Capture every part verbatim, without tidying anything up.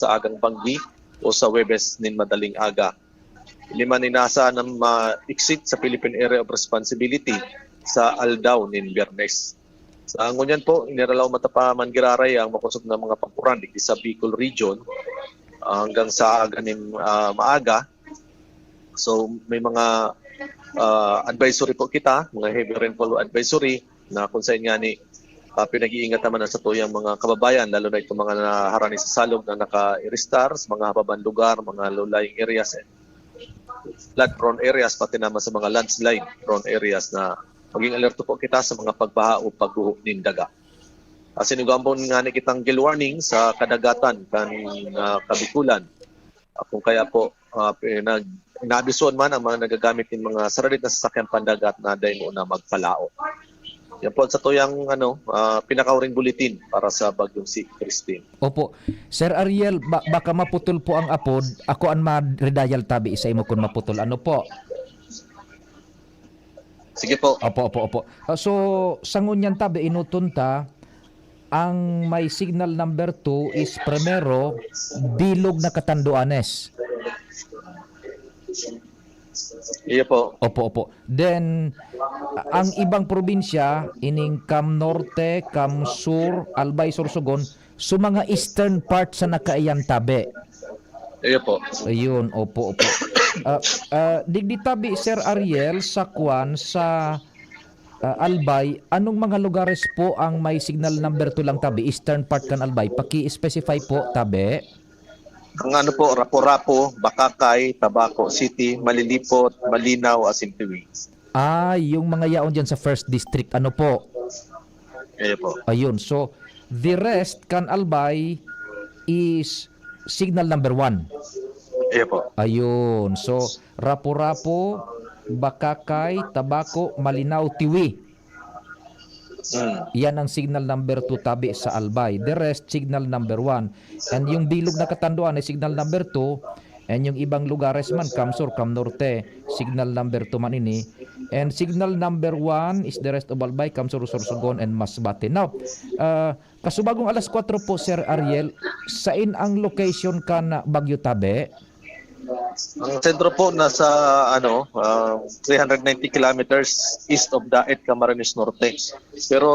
sa agang banggi o sa Huwebes nin madaling aga. Ini man inaasahan na ma-exit sa Philippine Area of Responsibility sa aldaw nin Biyernes. Sa ngunyan po, iniralaw mata pa man giraray ang makosog na mga pag-uran digdi sa Bicol Region, ah, hanggang sa aga nin, ah, maaga. So, may mga, ah, advisory po kita, mga heavy rainfall advisory, na kung saan nga ni, ah, pinag-iingat naman ang satuyang mga kababayan, lalo na itong mga naharani sa salog na naka-iristar sa mga hababan lugar, mga low-lying areas, and flood-prone areas, pati naman sa mga landslide-prone areas na maging alerto po kita sa mga pagbaha o pagguho nin daga. Asin ugambon nga ni kitang gale warning sa kadagatan kan, ah, Kabikulan. Ah, kung kaya po, ah, pinag-, inaabisuhan man ang mga nagagamit nin mga saradit na sasakyan pandagat na dai muna magpalaot. Yan po ang satuyang, ano, ah, pinakauring bulletin para sa bagyong si Christine. Opo. Sir Ariel, ba-, baka maputol po ang apod. Ako an ma-redial tabi sa imo kun maputol. Ano po? Sige po. Opo, opo, opo. Ah, so, sa ngunyan tabi, enoton ta, ang may signal number two is primero, Bilog na Catanduanes. Iyo po. Opo, opo. Then, ang ibang probinsya, ining Cam Norte, Cam Sur, Albay, Sorsogon, so mga eastern part sa nakaiyan tabi. Iyo po. Ayun, opo, opo. Ah, ah, digdi tabi, Sir Ariel, sa kwan, sa, ah, Albay, anong mga lugares po ang may signal number two lang tabi? Eastern part kan Albay. Paki-specify po, tabi. Ang ano po, Rapu-Rapu, Bacacay, Tabaco City, Malilipot, Malinaw, asin Tiwi. Ah, yung mga yaon dyan sa first district, ano po? Iyo po. Ayun, so, the rest kan Albay is signal number one. Iyo po. Ayun, so, Rapu-Rapu, Bacacay, Tabaco, Malinaw, Tiwi. Mm. Yan ang signal number two tabi sa Albay. The rest, signal number one. And yung Bilog na Catanduanes, signal number two. And yung ibang lugares man, Cam Sur, Cam Norte, signal number two man ini. And signal number one is the rest of Albay, Cam Sur, Sorsogon, and Masbate. Now, ah, kasubagong alas kwatro po, Sir Ariel, sain ang location kan bagyo tabi? Ang sentro po nasa, ano, ah, three hundred ninety kilometers east of Daet, Camarines Norte. Pero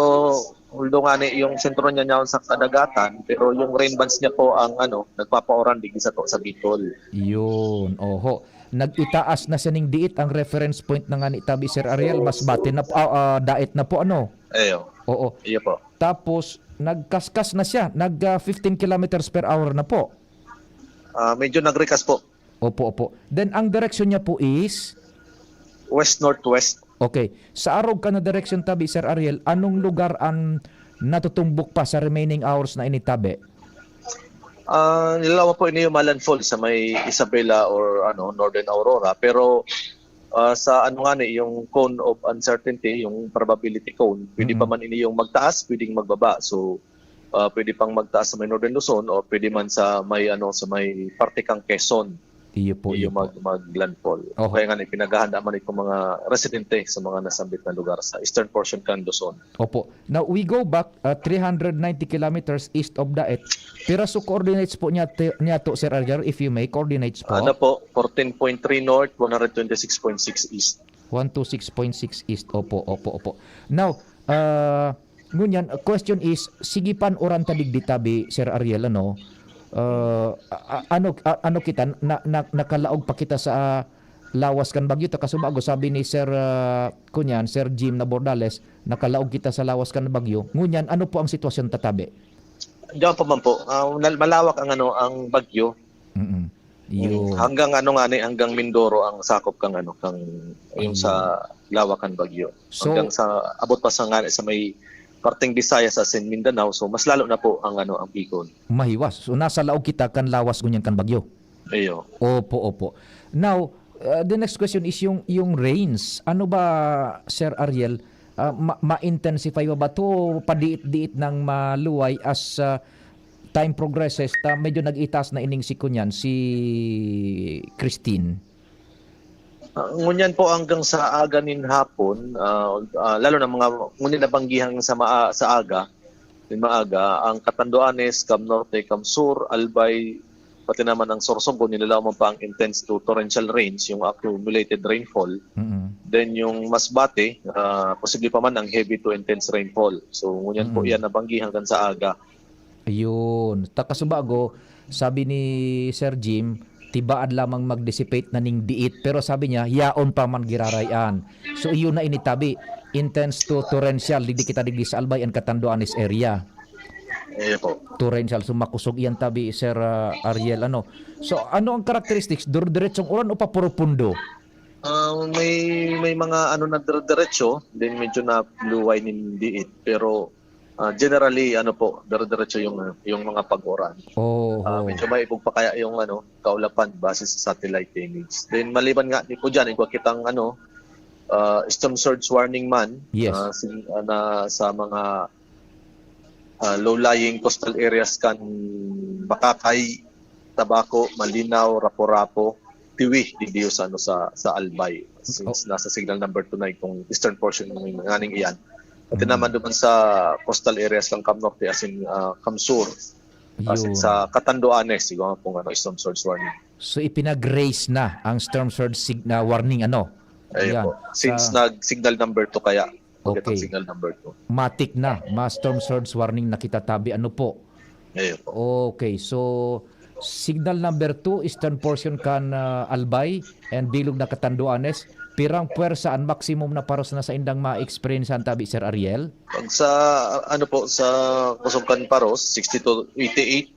although nga ni yung sentro niya niyaon sa kadagatan, pero yung rain bands niya po ang, ano, nagpapauran digdi sato sa Bicol. Yun, oho. Nag-itaas na siya ning diit ang reference point na nga ni tabi, Sir Ariel, Masbate na po, ah, ah, Daet na po, ano? Ayo. Oo. Iyo po. Tapos, nagkaskas na siya, nag, ah, fifteen kilometers per hour na po. Ah, medyo nagrikas po. Opo, opo. Then, ang direksyon niya po is? West-northwest. Okay. Sa arog ka na direksyon tabi, Sir Ariel, anong lugar ang natutumbok pa sa remaining hours na ini tabi? Ah, nilalawan po ini yung malandfall sa may Isabela or, ano, Northern Aurora. Pero, ah, sa ano nga ni, yung cone of uncertainty, yung probability cone, pwede pa Mm-mm. man ini yung magtaas, pwedeng magbaba. So, ah, pwede pang magtaas sa may Northern Luzon o pwede man sa may, ano, sa may parte kang Quezon. Iyo po, Iyo iyo po. mag-, mag-landfall. Oho. Kaya nga ni, pinaghahanda man itong mga residente sa mga nasambit na lugar sa eastern portion kan Luzon. Opo. Now, we go back, uh, three hundred ninety kilometers east of Daet. Pira so coordinates po niya, ti-, niya to, Sir Ariel, if you may, coordinates po? Ano po, fourteen point three north, one hundred twenty-six point six east. One two six point six east. Opo, opo, opo. Now, uh, ngunyan, uh, question is, sige pan uran ta digdi tabi, Sir Ariel, ano? Uh, a-, a-, ano, a-, ano kita, na, na, nakalaog pa kita sa, ah, lawas kan bagyo? Ta kasubago, sabi ni Sir, ah, kunyan, Sir Jim na Bordales, nakalaog kita sa lawas kan bagyo. Ngunyan, ano po ang sitwasyon ta tabi? Diyan pa man po. Ah, nal-, malawak ang, ano, ang bagyo. Mm-mm. Mm. Yun. Hanggang, ano nga ni, hanggang Mindoro ang sakop kang, ano, kang, yung Ayun. sa lawak kan bagyo. So, Hanggang sa, abot pa sa nga, sa may parteng Visayas asin Mindanao, so mas lalo na po ang, ano, ang Bicol. Mahiwas. So, nasa laog kita kan lawas ngunyan kan bagyo. Iyo. Opo, opo. Now, uh, the next question is yung, yung rains. Ano ba, Sir Ariel, uh, ma-, ma-intensify ba ba to? Padiit-diit nang maluway as, uh, time progresses, ta medyo nag-itas na ining si kunyan, si Christine. Ah, ngunyan po hanggang sa aga nin hapon, ah, ah, lalo na mga ngunyan nabanggihan sa maa-, sa aga, nin maaga, ang Catanduanes, Cam Norte, Cam Sur, Albay, pati naman ang Sorsogon, nilalaman pa ang intense to torrential rains, yung accumulated rainfall. Mm. Then yung Masbate, ah, posible pa man ang heavy to intense rainfall. So, ngunyan po Mm. yan nabanggi hanggang sa aga. Ayun. Ta kasubago, sabi ni Sir Jim, tibaad lamang mag-dissipate na ning diit. Pero sabi niya, yaon pa man giraray-an. So, iyo na ini tabi. Intense to torrential, digdi kita digdi sa Albay and Catanduanes area. Iyo po. Torrential. So, makusog iyan tabi, Sir, ah, Ariel. Ano? So, ano ang characteristics? Dur-, diretsong uran o papuro pundo? Ah, may, may mga ano na dire-diretso, then medyo naluway nin diit. Pero, ah, generally, ano po, dire-diretso yung, yung mga pag-uran. Oo. Ah, medyo maibog pa kaya yung ano, kaulapan base sa satellite image. Then maliban nga di po dyan, igwa kitang ano, ah, storm surge warning man, Yes. ah, sin-, ah, na sa mga, ah, low-lying coastal areas kan Bacacay, Tabaco, Malinao, Rapu-Rapu, Tiwi, digdi sa, ano, sa, sa Albay. Since Oh. nasa signal number two na itong eastern portion ng nganing iyan. Pati Mm. naman duman sa coastal areas kan Cam Norte, as in, ah, Cam Sur, as in Yun. sa Catanduanes, siguro nga pong, ano, storm surge warning. So, ipinag-raise na ang storm surge sig-, na warning, ano? Ayun Yan. po. Since Sa nag-signal number two kaya, pagkat ang Okay. signal number two. Matik na, ma-storm surge warning na kita tabi. Ano po? Ayun po. Okay, so signal number two, eastern portion kan, ah, Albay and bilog na Catanduanes. Pirang puwersa an maximum na paros na saindang ma-experiencehan tabi, Sir Ariel? Pag sa, ano po, sa kusog kan paros, sixty to eighty-eight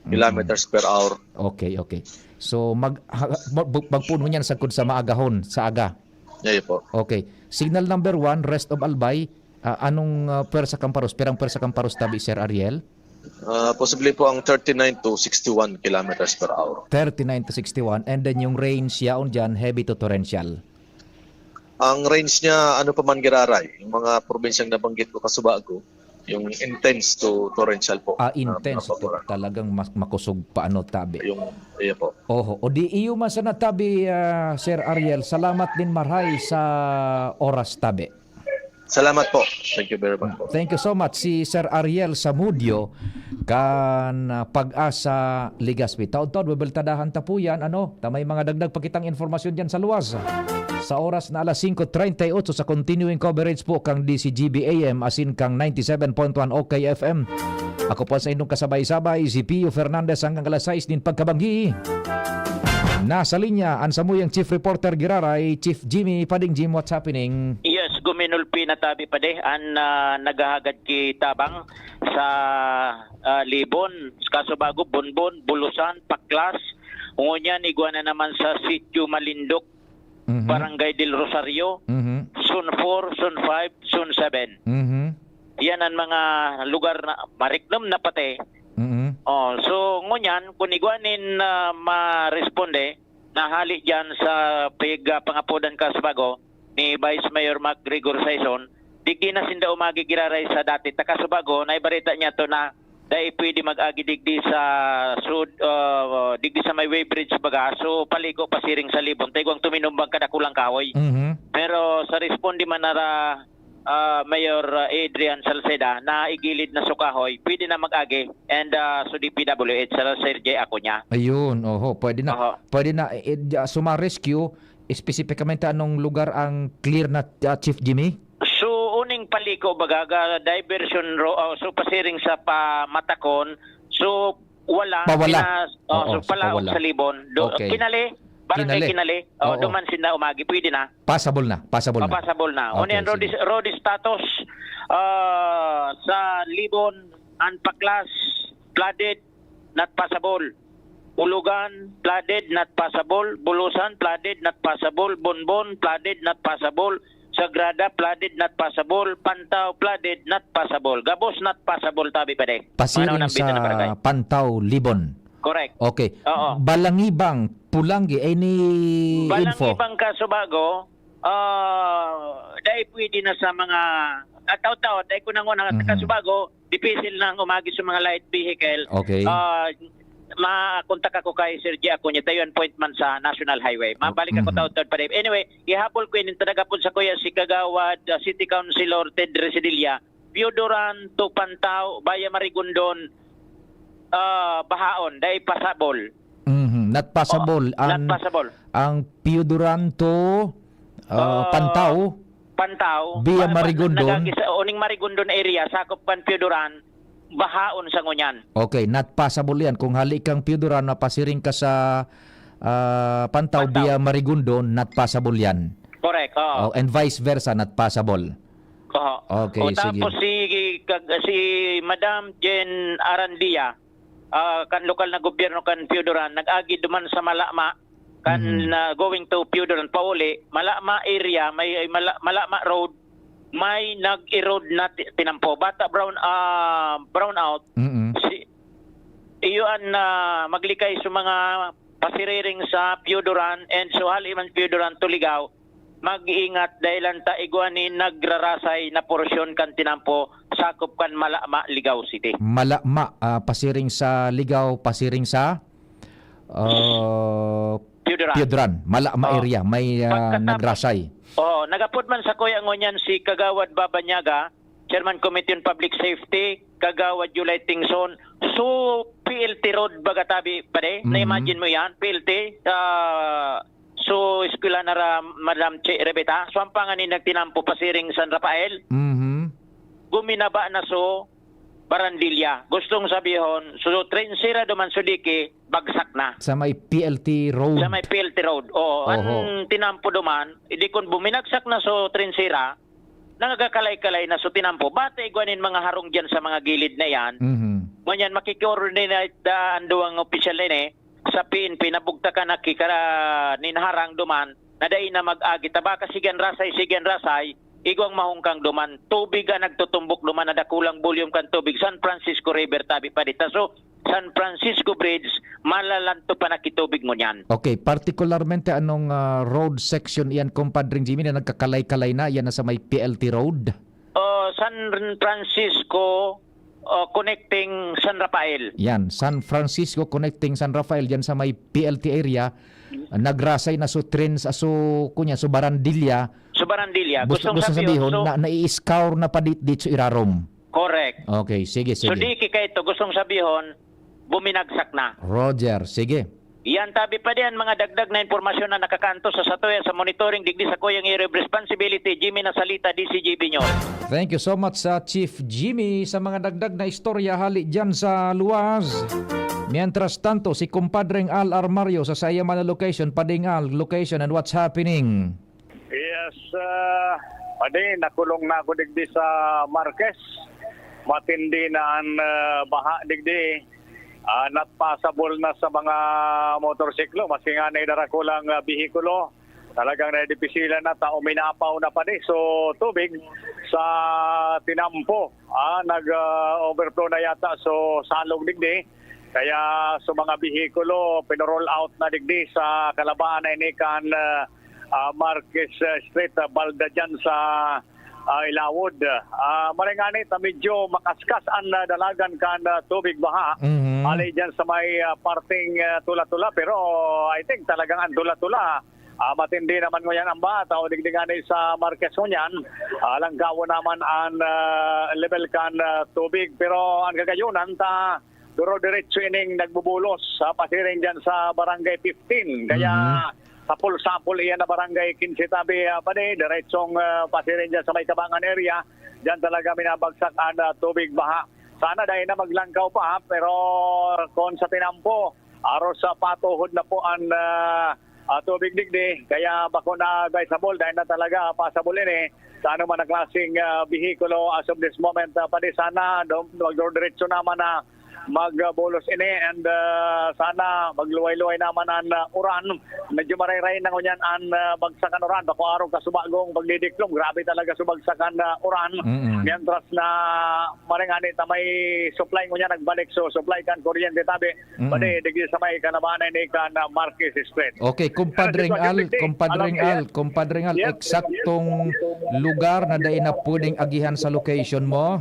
Mm. kilometers per hour. Okay, okay. So, mag-, ha-, mag-, magpuno niyan sagkod sa maagahon, sa aga. Ayun po. Okay. Signal number one, rest of Albay. Ah, anong, ah, pwersa kan paros? Pirang pwersa kan paros tabi, Sir Ariel? Ah, posible po ang thirty-nine to sixty-one kilometers per hour. Thirty-nine to sixty-one. And then yung range yaon dyan, heavy to torrential. Ang range niya, ano pa man giraray, yung mga probinsyang nabanggit ko kasubago, yung intense to torrential po Ah, na intense to, pagbabaran. talagang mas-, makusog pa, ano, tabi. Yung, iya po. Oho. O di iyo man sana tabi, ah, Sir Ariel. Salamat nin marhay sa oras tabi. Salamat po. Thank you very much po. Thank you so much. Si Sir Ariel Samudio kan, ah, Pag-asa, Legazpi. Taod-taod, bebeltadahan ta po yan, ano? Ta may mga dagdag pa kitang informasyon dyan sa luwas. Sa oras na alas singko treinta y ocho sa continuing coverage po kang D C G B A M asin kang ninety-seven point one O K F M. Ako po sa inyong kasabay-sabay, si Pio Fernandez, hanggang alas sais nin pagkabanggi. Nasa linya an samuyang chief reporter giraray, Chief Jimmy Pading. Jim, what's happening? Yes, guminulpi na tabi pa de an, ah, naghahagad ki tabang sa, ah, Libon, Kasubago, Bonbon, Bulusan, Paklas. Ngunyan, igwa na naman sa Sitio Malindok, Mhm. Barangay Del Rosario, Mhm. Zone four, Zone five, Zone seven. Mhm. Yan ang mga lugar na mariknom na pati. Mhm. Oh, so, ngunyan, kung igwa nin, ah, maresponde, na hali diyan sa pig-, ah, pangapodan Kasubago ni Vice Mayor Mac Gregor Saison, digdi na sinda umagi giraray sa dati ta Kasubago, naibarita niya to na dai pwede mag-agi digdi sa sud, ah, digdi sa may weighbridge baga, so paligo pasiring sa Libon, ta igwang tuminumbang kadakulang kahoy. Mhm. Pero sa responde man nara, ah, Mayor, ah, Adrian Salceda, na igilid na so kahoy, pwede na mag-agi. And, ah, so D P W H, sa Sir J Acuña. Ayun, oho, pwede na. Oho. Pwede na, eh, eh, di, ah, so ma-rescue, espesipikamente anong lugar ang clear na, ah, Chief Jimmy? So, uning paliko, baga, ga-, diversion ro-, oh, so pasiring sa pamatakon, so wala, Pawala. pinas-, oh, Oo, so sa palaog pawala. sa Libon. Do-, Okay. Kinale, Barangay Kinale. Kinale. Oh, Oo. duman sinda umagi, pwede na. Passable na, passable Oh, na. passable na. Okay, Unya an road sige. is-, road status, ah, sa Libon, an Paklas, flooded, not passable. Ulugan, flooded, not passable. Bulusan, flooded, not passable. Bonbon, flooded, not passable. Sagrada, flooded, not passable. Pantaw, flooded, not passable. Gabos, not passable, tabi pa de. Pasiring Ano nang bida sa na barangay? Pantaw, Libon. Correct. Okay. Oo. Balangibang, Pulangi, any info? Balangibang, Kasubago, ah, dai pwede na sa mga, ah, taw-taw, dai ko nanguna, sa Mhm. Kasubago, dipisil nang umagi sa mga light vehicle. Okay. Ah, makontak ako kay Sir G Acuña, tayo an point man sa National Highway. Mabalik ako Mhm. taud-taud pa rin. Anyway, ihabol ko inin ta nagapod sa kuya si Kagawad, ah, City Councilor Ted Residilla, Pioduran to Pantaw, via Marigondon, ah, bahaon, dai pasabol. Mhm, not passable. Ah, not An, passable. Ang Pioduran to, ah, Ah, Pantao, Pantao, via ma-, ma-, Marigondon. Nagagi sa uning Marigondon area, sakop kan Pioduran, bahaon sa ngunyan. Okay, not passable yan. Kung hali kang Pioduran, mapasiring ka sa, ah, Pantao, Pantao. Via Marigondon, not passable yan. Correct, oo. Oh, and vice versa, not passable. Oo. Okay, O, sige. Tapos si, kag-, si Madam Jen Arandia, ah, kan lokal na gobyerno kan Pioduran, nag-agi duman sa Malama, kan, Mhm. ah, going to Pioduran, pauli, Malama area, may, Mala-, Malama Road, may nag-erode na ti-, tinampo. Bata brown, ah, brown out, Mm-mm. si, iyo an, ah, maglikay sa mga pasiriring sa Pioduran and so hali man Pioduran to Ligao, mag-iingat dahil an ta igwa ni nagrarasay na porsyon kan tinampo sakop kan Malama, Ligao City. Malama, ah, pasiring sa Ligao, pasiring sa, ah, Pioduran. Pioduran. Malama Oh. area, may, ah, Pagkatapos, nagrasay. Oo, nagapod man sa kuya ngunyan si Kagawad Babanyaga, Chairman Committee on Public Safety, Kagawad July Tingson. So, P L T Road, baga tabi, pare, Mhm. na-imagine mo yan? P L T, ah, so, eskwela na ra, Madam Che Rebeta, so, ang panganin nagtinampo pasiring San Rafael, Mhm. guminaba na so, Barandilla. Gustong sabihon, so, Trinsira duman so diki, bagsak na. Sa may P L T Road. Sa may P L T Road, oo. Oho. Ang tinampo duman, hindi kun buminagsak na so, Trinsira, nangagakalay-kalay na so tinampo. Bata igwa nin mga harong diyan sa mga gilid na yan. Mhm. Ngunyan, makikoordinate da ang duwang opisyal na ini sa P N P, nabugtakan na kikara nin harang duman, na dai na mag-agi. Tabaka, sige an rasay, sige an rasay, igwang mahungkang duman. Tubig ang nagtutumbok duman na dakulang volume kan tubig. San Francisco River, tabi pa dita. So, San Francisco Bridge, malalanto pa na kitubig ngunyan. Okay, partikularmente anong, ah, road section iyan, Compadre Jimmy, na nagkakalay-kalay na? Iyan na sa may P L T Road? Oh, San Francisco, oh, connecting San Rafael. Yan, San Francisco connecting San Rafael, diyan sa may P L T area. Nagrasay na so train sa so, kunya, so Barandilla. So Barandilla. Gusto, Gustong gusto sabihon, sabihon so na nai-scour na pa dit-, dit so irarom. Correct. Okay, sige, So, sige. di kikay ito, gustong sabihon, buminagsak na. Roger, sige. Yan, tabi pa diyan, mga dagdag na impormasyon na nakakanto sa satuya sa monitoring digdi sa Kuyang Area of Responsibility, Jimmy Nasalita, D C G B News. Thank you so much sa Chief Jimmy sa mga dagdag na istorya hali dyan sa luwas. Mientras tanto, si Compadreng Al Armario sa saya man na location, Pading Al, location and what's happening? Yes, ah, padi, nakulong na ako digdi sa Marquez. Matindi na an, ah, baha digdi. Ah, not passable na sa mga motorsiklo, maski nga na darakulang, ah, behikulo. Talagang nadipisilan na, ta uminapaw na padi. So, tubig sa tinampo, ah, nag, ah, overflow na yata. So, salog digdi. Kaya sa mga behikulo, pinoroll out na digdi sa kalabaan na ini kan, ah, ah, Marquez, ah, Street, ah, balda dyan sa, ah, Ilawod. Ah, maray ngani ta medyo makaskas an, ah, dalagan kan, ah, tubig baha. Mhm. Ali dyan sa may, ah, parting, ah, Tula-Tula. Pero I think talagang ang Tula-Tula, ah, matindi naman ngunyan ang baha. Tao digdi ngani sa Marquez ngunyan, ah, langkawo naman ang, ah, level kan, ah, tubig. Pero ang kagayonan ta, duro diretso ining nagbubulos sa pasiring dyan sa Barangay fifteen. Kaya Mhm. sapul-sapul iyan na Barangay quince tabi, ah, padi, diretsong, ah, pasiring dyan sa may Kabangan area. Dyan talaga minabagsak ang, ah, tubig baha. Sana dahil na maglangkaw pa, ha, pero kung sa tinampo, aros sa patuhod na po ang, ah, ah, tubig digdi. Kaya bako na advisable, dahil na talaga pasabol ini sa anuman na klaseng, ah, behikulo as of this moment, ah, padi sana do-, magdodiretso naman na magbulos ini and, ah, sana magluway-luway naman ang, ah, uran. Medyo maray-ray na ngunyan ang, ah, bagsakan uran. Bako arog kasubagong pagdidiklom. Grabe talaga subagsakan na uran. Mm-mm. Mientras na maray ngani ta may supply ngunyan nagbalik. So, supply kan kuryente tabi. Mm-mm. Padi, digdi sa may kalabanan ni kan, ah, Marquez Street. Okay, Compadre Ah, Al, Compadre Alam ko Al, yan. Compadre Al, Yes. eksaktong lugar na dai na pwedeng agihan sa location mo?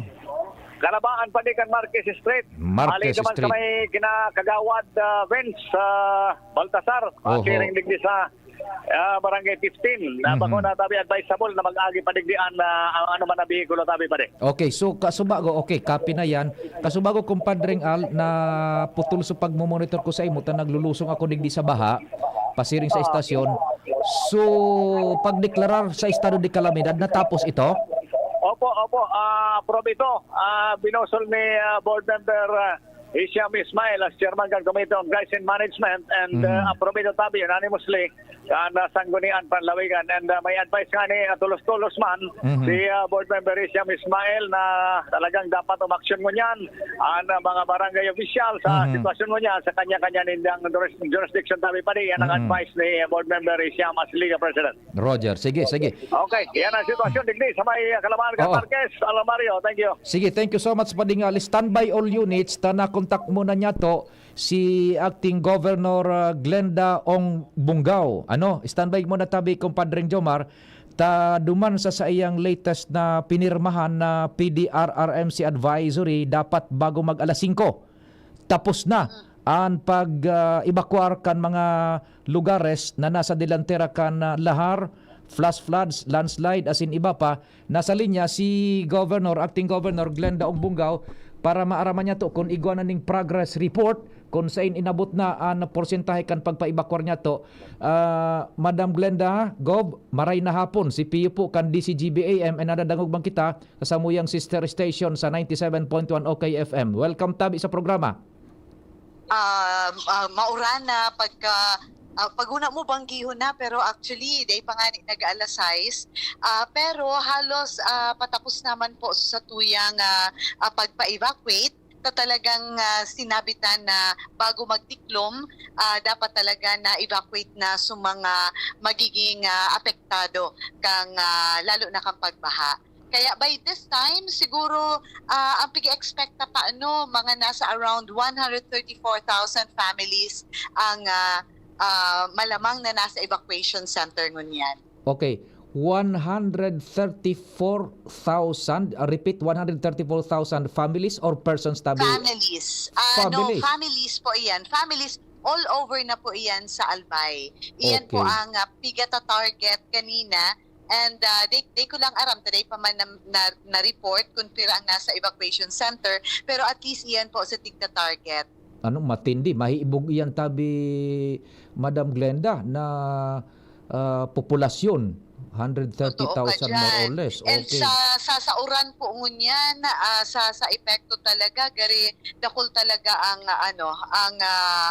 Kalabaan padi kan Marquez Street. Marquez Ali naman sa Street. may kinakagawad, ah, Vince, ah, Baltasar. Oho. Pakiring digdi sa ah, Barangay fifteen. Na Mhm. Bako na tabi advisable na mag-agi pa digdi an, ah, ang ano man na behikulo tabi pa di. Okay, so kasubago, okay, copy na yan. Kasubago, Compadreng Al, na putol sa pagmomonitor ko sa imo, ta naglulusong ako digdi sa baha, pasiring sa Ah. Estasyon. So, pagdeklarar sa estado de kalamidad, natapos ito? Opo, opo. Ah, approve ito. Ah, binusol ni, ah, Board Member, ah, Hisham Ismail as chairman kan Committee on Crisis Management and, Mm. ah, approve ito tabi unanimously kan, ah, Sanggunian Panlawigan. And, ah, may advice nga ni, ah, tulos-tulos man Mhm. si, ah, Board Member Hisham Ismail na talagang dapat umaksyon ngunyan an, ah, mga barangay official sa Mhm. sitwasyon ngunyan sa kanya-kanya nindang juris-, jurisdiction tabi pa di. Yan ang Mhm. advice ni, ah, Board Member Hisham as Liga President. Roger, sige, sige. Okay, yan ang sitwasyon digdi sa may, ah, Calabahan kan Oo. Marquez, Alamario. Thank you. Sige, thank you so much, Pading Al. Standby all units, ta na-contact mo na niya to si Acting Governor, ah, Glenda Ong Bungao. Ano, standby mo na tabi, Compadreng Jomar, ta duman sa saiyang latest na pinirmahan na P D R R M C advisory, dapat bago mag alas singko. Tapos na Mm. an pag, ah, ebakuar kan mga lugares na nasa delantera kan, ah, lahar, flash floods, landslide, asin iba pa. Nasa linya si Governor, Acting Governor Glenda Ogbungao, para maaraman niya to kun igwa na ning progress report, kun sain inabot na an porsyentahe kan pagpaebakuar niya to. Ah, Madam Glenda, Gov, maray na hapon. Si Pio po kan D C G B A M, and nadadangog man kita sa samuyang sister station sa ninety-seven point one O K F M. Welcome tabi sa programa. Ah, ah, mauran na pagka, ah, pag-una mo, banggihon na, pero actually, dai pa ngani nag-alas sais. Ah, pero halos, ah, patapos naman po sa tuyang, ah, ah, pagpa-evacuate. Ta talagang, ah, sinabitan na bago magtiklom, ah, dapat talaga na-evacuate na sa mga magiging, ah, apektado kang, ah, lalo na kang pagbaha. Kaya by this time, siguro, ah, ang pig-expect na pa, ano, mga nasa around one hundred thirty-four thousand families ang, ah, ah, malamang na nasa evacuation center ngunyan. Okay, one hundred thirty-four thousand, ah, repeat, one hundred thirty-four thousand families or persons tabi? Families. Ah, no, Families. Families po iyan. Families all over na po iyan sa Albay. Iyan po Okay. ang, ah, pigata target kanina. And, ah, di, di ko lang aram, ta dai pa man na, na, na-report kung pira ang nasa evacuation center, pero at least iyan po sa tigta target. Ano, matindi. Mahibog iyan tabi, Madam Glenda, na, ah, populasyon. Totoo ka Hundred thirty thousand more or diyan. Less. And Okay. sa, sa, sa uran po ngunyan, ah, sa, sa epekto talaga, gari, dakul talaga ang, ah, ano, ang, ah,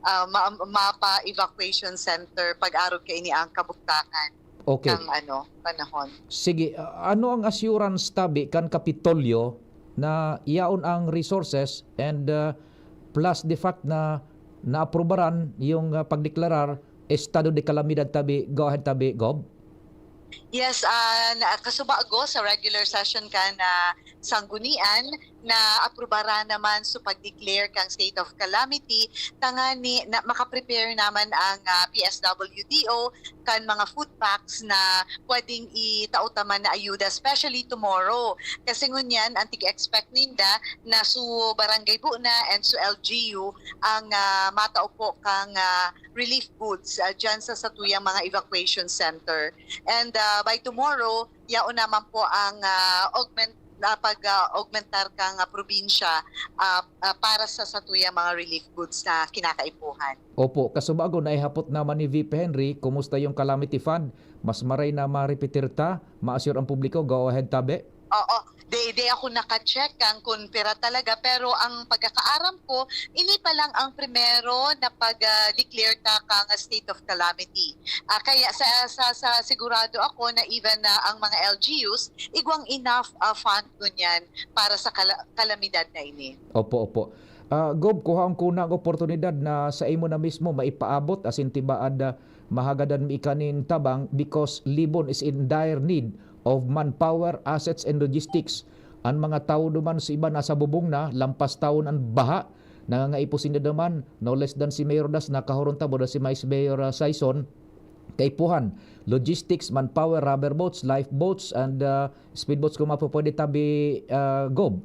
ah, ma-, mapa evacuation center pag-arog kaini ang kabugtakan Okay. ng, ano, panahon. Sige, ah, ano ang assurance tabi kan Kapitolyo na yaon ang resources and, ah, plus the fact na naaprubaran yung, ah, pagdeklarar estado de kalamidad tabi? Go ahead tabi, Gob. Yes, ah, na, kasubago sa regular session kan, ah, sanggunian, naaprubaran naman sa pag-declare kang state of calamity, tangani na makaprepare naman ang, ah, P S W D O kan mga food packs na pwedeng itao ta man na ayuda, especially tomorrow. Kasi ngunyan, ang tig-expect ninda na su barangay Buna and su L G U ang, ah, matao po kang, ah, relief goods, ah, dyan sa satuyang mga evacuation center. And, ah, by tomorrow, yaon naman po ang, ah, augment, ah, pag, ah, augmentar kang, ah, probinsya, ah, ah, para sa satuyang mga relief goods na kinakaipuhan. Opo, kasubago, naihapot naman ni V P Henry, kumusta yung calamity fund? Mas maray na ma-repetir ta, ma-assure ang publiko. Go ahead, tabi. Oo. Di, di ako naka-check kan kun pira talaga, pero ang pagkakaaram ko, ini pa lang ang primero na pag, ah, declare ta kang state of calamity. Ah, kaya sa, sa, sa sigurado ako na even na ang mga L G Us, igwang enough, ah, fund ngunyan para sa kala-, kalamidad na ini. Opo, opo. Ah, Gob, kuhaon ko na ang oportunidad na sa imo na mismo maipaabot asin tibaad, ah, mahagadan mi ika nin tabang because Libon is in dire need of manpower, assets, and logistics. An mga tawo duman sa iba nasa bubong na, lampas tawon an baha, nangangaipo sinda duman, no less than si Mayor Das, nakahuron ta, boda si Vice Mayor, ah, Saison, kaipuhan, logistics, manpower, rubber boats, lifeboats, and, ah, speedboats kung mapapwede tabi, ah, Gob.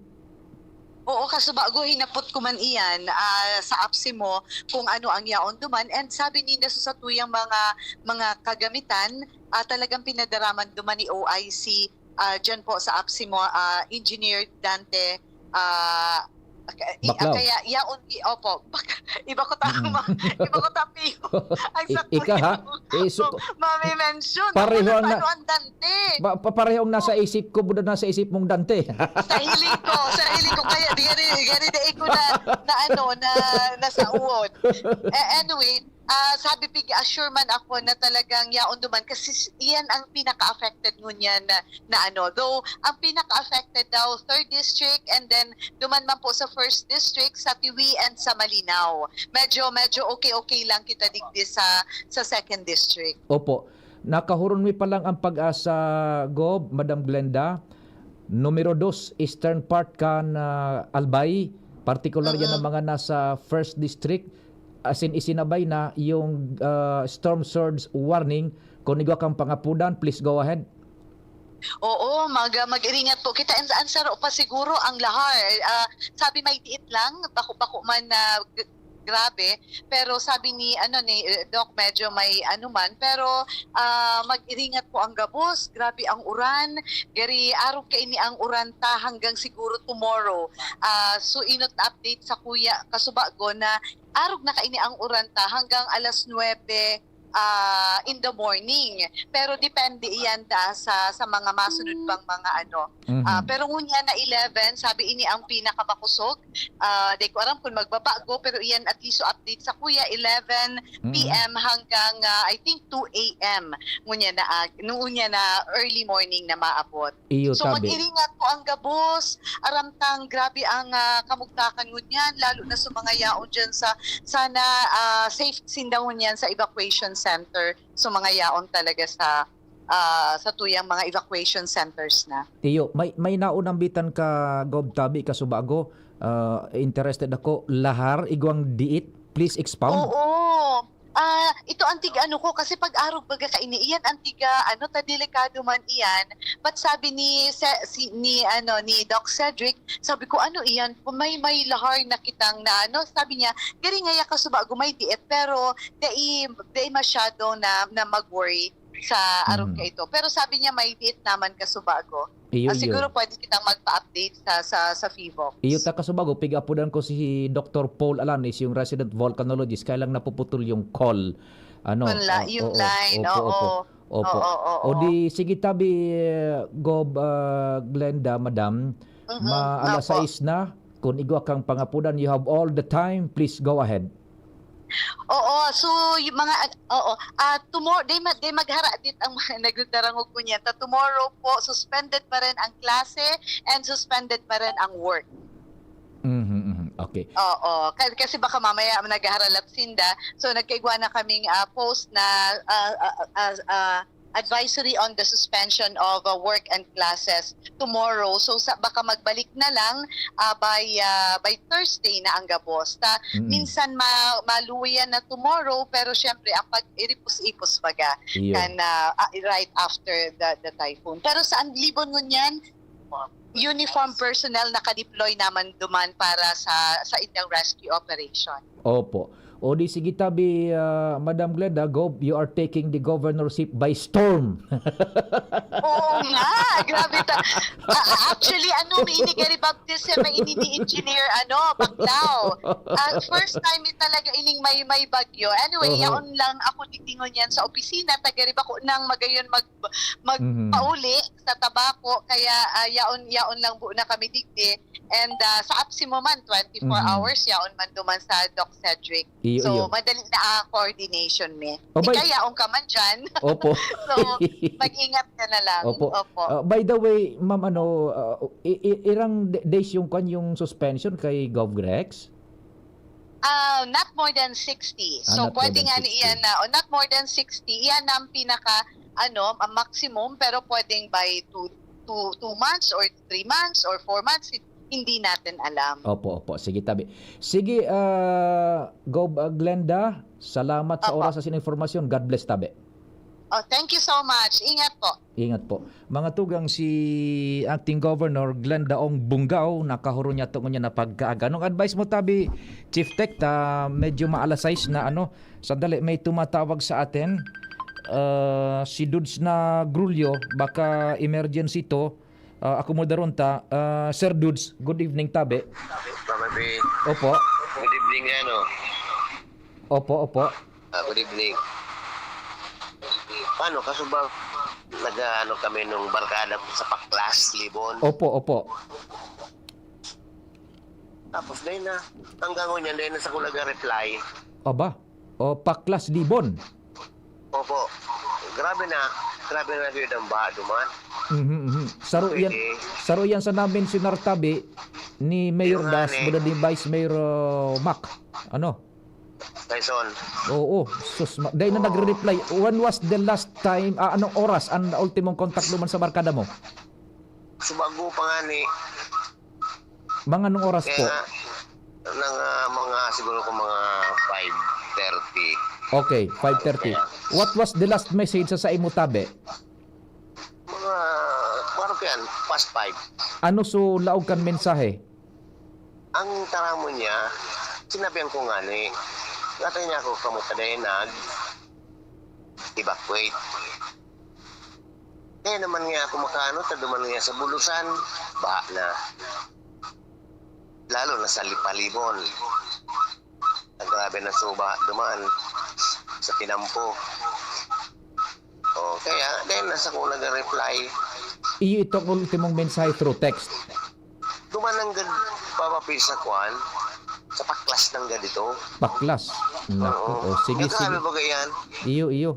Oo, kasubago hinapot ko man iyan, ah, sa APSEMO kung ano ang yaon duman, and sabi ninda sa satuyang mga, mga kagamitan, ah, talagang pinadaraman duman ni O I C, ah, diyan po sa APSEMO, ah, Engineer Dante, ah, ka-, i-, ah, Baclao. Kaya yaon, i-, opo, bak-, iba ko ta-, Mm. Iba ko ta-, ang I-, sakto ika, ha? Yung Eh, so, mami-mention. Pareho Ako, ang na-, ano ang Dante? Pa-, pa-, pareho ang nasa Oh. isip ko, buda nasa isip mong Dante. Sa hiling ko, sa hiling ko, kaya di, di, di, di ko na, na ano, na, nasauwon. Eh, anyway, ah, sabi, pig-assure man ako na talagang yaon duman kasi s-, iyan ang pinaka-affected ngunyan na, na ano. Though, ang pinaka-affected daw, third district, and then duman man po sa first district, sa Tiwi and sa Malinao. Medyo, medyo okay-okay lang kita digdi sa, sa second district. Opo. Nakahuron mi pa lang ang PAGASA, Gob, Madam Glenda. Numero dos, eastern part kan, ah, Albay. Partikular yan ang Mm-mm. mga nasa first district. As in, isinabay na yung, ah, storm surge warning. Kung igwa kang pangapudan, please go ahead. Oo, mag-, mag-iringat po kita. Ang, ang saro pa siguro ang lahar. Ah, sabi may diit lang, bako-bako man na g-, grabe. Pero sabi ni, ano, ni, eh, Doc, medyo may ano man. Pero, ah, mag-iringat po ang gabos. Grabe ang uran. Gari, arog kaini ang uran ta hanggang siguro tomorrow. Ah, so, inot update sa kuya, kasubago na arog na kaini ang uran ta hanggang alas nuebe, ah, in the morning. Pero depende iyan da sa, sa mga masunod pang mga ano. Mhm. Ah, pero ngunyan na eleven, sabi ini ang pinakamakusog. Ah, di ko aram kung magbabago, pero iyan at least update sa kuya, eleven P M Mhm. hanggang, ah, I think, two A M. Ngunyan na, ah, ngunyan na early morning na maabot. Iyo, So, tabi. Mag-iringat po ang gabos. Aram tang grabe ang, ah, kamugtakan ngunyan, lalo na sa mga yaon dyan sa, sana, ah, safe sinda ngunyan sa evacuation center. So, mga yaon talaga sa, ah, sa tuyang mga evacuation centers na. Iyo, may, may naunambitan ka, Gob, tabi, kasubago. Ah, interested ako. Lahar, igwang diit. Please expound. Oo. Ah, ito ang tig-ano ko, kasi pag arog baga kaini, iyan ang tiga, ano, ta delikado man iyan. But sabi ni Se-, si, ni, ano, ni Doc Cedric, sabi ko, "Ano iyan? Kung may, may lahar na kitang na, ano," sabi niya, "Gari ngaya kasubago may diit, pero dai, dai masyado na, na mag-worry sa arog Mm. kaito." Pero sabi niya, may diit naman kasubago. Iyo, Ah, iyo. siguro pwede kitang magpa-update sa, sa, sa PHIVOLCS. Iyo, ta kasubago, pig-apodan ko si Doktor Paul Alanis, yung resident volcanologist, kaya lang napuputol yung call. Ano, Wala, ah, yung oo, line, opo, oo. opo, opo. Oo, oo. O di, sige tabi, eh, Gob, ah, Glenda, madam, Mm-mm, ma-, alas opo. sais na, kung igwa kang pangapodan, you have all the time, please go ahead. Oo, so yung mga ag-, oo, ah, tomor-, di ma-, di maghara dit ang mga nagdarangog ko niyan. Ta tomorrow po, suspended pa rin ang klase and suspended pa rin ang work. Mhm, mhm. Okay. Oo, ka-, kasi baka mamaya naghaharalap sinda. So, nagkaigwa na kaming, ah, post na, ah, ah, ah, ah, advisory on the suspension of, uh, work and classes tomorrow. So, sa, baka magbalik na lang, uh, by, uh, by Thursday na ang gabos. Ta, Mm. minsan ma-, maluya na tomorrow, pero syempre, ang pag-iripos-ipos baga Iyo. kan, uh, uh, right after the, the typhoon. Pero sa Anglibon ngunyan, uniform personnel naka-deploy naman duman para sa, sa inyong rescue operation. Opo. O di sige tabi, ah, Madam Glenda, Gob, you are taking the governorship by storm. Oo nga, grabe ta-, a-, a-, actually, ano, ini gari baptism na ini ni Engineer, ano, Baclao. Ah, first time ni talaga ining may, may bagyo. Anyway, Oho. yaon lang ako digdi ngunyan sa opisina, ta gari bako nang magayon mag-, Mhm. magpauli sa Tabaco, kaya, ah, yaon, yaon lang po na kami digdi. And, ah, sa APSEMO man, twenty-four Mhm. hours, yaon man duman sa Doc Cedric. Iyo, So, iyo. madali na ang coordination mi. Oh, by Ikaw, yaon ka man dyan. Opo. So, mag-ingat ka na lang. Opo. Opo. Ah, by the way, ma'am, ano, ah, i-, i-, irang d-, days yung kwan, yung suspension kay Gov Rex? Ah, not more than sixty. Ah, So, not more pwede than nga ni sixty. iyan na, o not more than sixty, iyan na ang pinaka, ano, ang maximum, pero pwedeng by two, two, two months or three months or four months, hi-, hindi natin alam. Opo, opo. Sige, tabi. Sige, ah, Gob, ah, Glenda, salamat sa Opo. oras at sa informasyon. God bless, tabi. Oh, thank you so much. Ingat po. Ingat po. Mga tugang, si Acting Governor Glenda Ong Bungao, nakahuro niya to ngunyan na pagkaaga. Anong advice mo, tabi, Chief Tech? Ta, medyo maalas sais na, ano. Sandali, may tumatawag sa atin. Ah, si Dudes na Grulyo, baka emergency to. Ah, akomodaron ta. Ah, Sir Dudes, good evening, tabi. Mama B. Opo. Good evening, ano. Opo, opo. Ah, good evening. Paano, kaso ba, nag-ano kami nung barkada sa Paklas, Libon? Opo, opo. Tapos, dahil na, hanggang ngunyan, dahil na sa kulang reply. Aba? O, Paklas, Libon? Opo. Grabe na, grabe na yun ang baha duman. Mhm, mhm. Saro yan, Pwede. Saro yan sa na-mensionar, tabi, ni Mayor Yung nga Das, ni buda ni Vice Mayor, uh, Mac. Ano? Tyson. Oo, sus, ma-, dahil na Oo. nagre-reply. When was the last time, ah, anong oras ang ultimong contact duman sa barkada mo? Subago pa nga ni Mga anong oras po? Kaya, nang, ah, mga siguro kung mga five thirty. Okay, five thirty. Kaya What was the last message sa, sa imo, tabi? Mga, paano ko yan? Past five. Ano so laog kan mensahe? Ang taramo niya, sinabihan ko nga ni, "Natay niya ako, kamusta dahil nag-evacuate?" Kaya naman nga ako makaano, ta duman nga sa Bulusan, baha na. Lalo na sa Lipalibon. Ang grabe na suba duman sa Pinampo. Oh, kaya, then, nasa ko nag-reply. Iyo itong ultimong mensahe through text. Duman nanggad papapil sa kwan, sa Paklas nanggad ito. Paklas. Nako. Oo. Oh, sige, Nagkakaroon sige. ba yan? Iyo, iyo.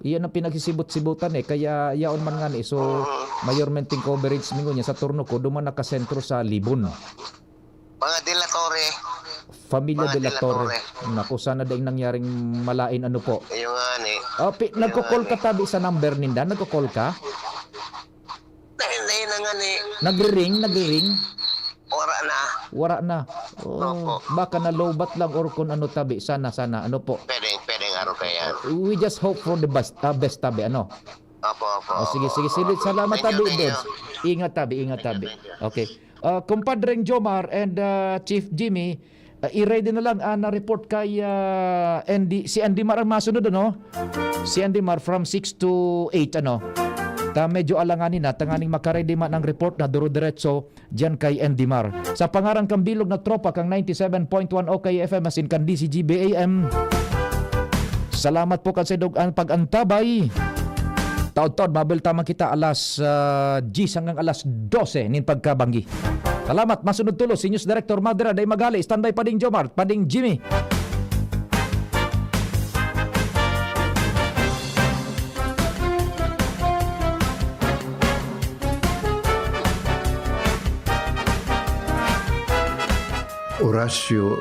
Iyan ang pinagsisibot-sibutan eh. Kaya yaon man nga ni, so, Mm. mayormenteng coverage mi ngunyan sa turno ko, duman nakasentro sa Libon. Mga De La Torre. Pamilya Mga De La De La Torre. Torre. Naku, sana daing nangyaring malain, ano po. Ayun nga ni. Oh, pi-, Ayun nagko-call nga ka, ni. tabi, sa number ninda? Nagko-call ka? Dahil, dahil na nga ni. Nagre-ring, nagre-ring? Wala na. Wala na. Oh, Opo. baka na-lowbat lang or kung ano, tabi. Sana, sana. Ano po? Pwedeng, pwedeng araw kaya. We just hope for the best, ah, best, tabi. Ano? Opo, opo, Oh, sige, opo, sige, opo. sige. Salamat, Thank you, tabi, thank you. Dudes. Ingat, tabi. Ingat, Thank you, tabi. thank you. Okay. Ah, Kumpadreng Jomar and, ah, Chief Jimmy, ah, i-ready na lang ang report kay, ah, Andy. Si Andy Mar ang masunod, ano? Si Andy Mar from six to eight, ano? Ta medyo alanganin na, tanganing makaready man ang report na duro-diretso diyan kay Andy Mar. Sa pangaran kang bilog na tropa kang ninety-seven point one O K F M asin kan D C G B A M. Salamat po kan sa idog an pag-antabay. Taod-taod, mabel taman kita alas, ah, diyes hanggang alas dose nin pagkabanggi. Salamat, masunod tulos si News Director Madra, dai maghali, standby pa ding Jomar, pa ding Jimmy. Orasyo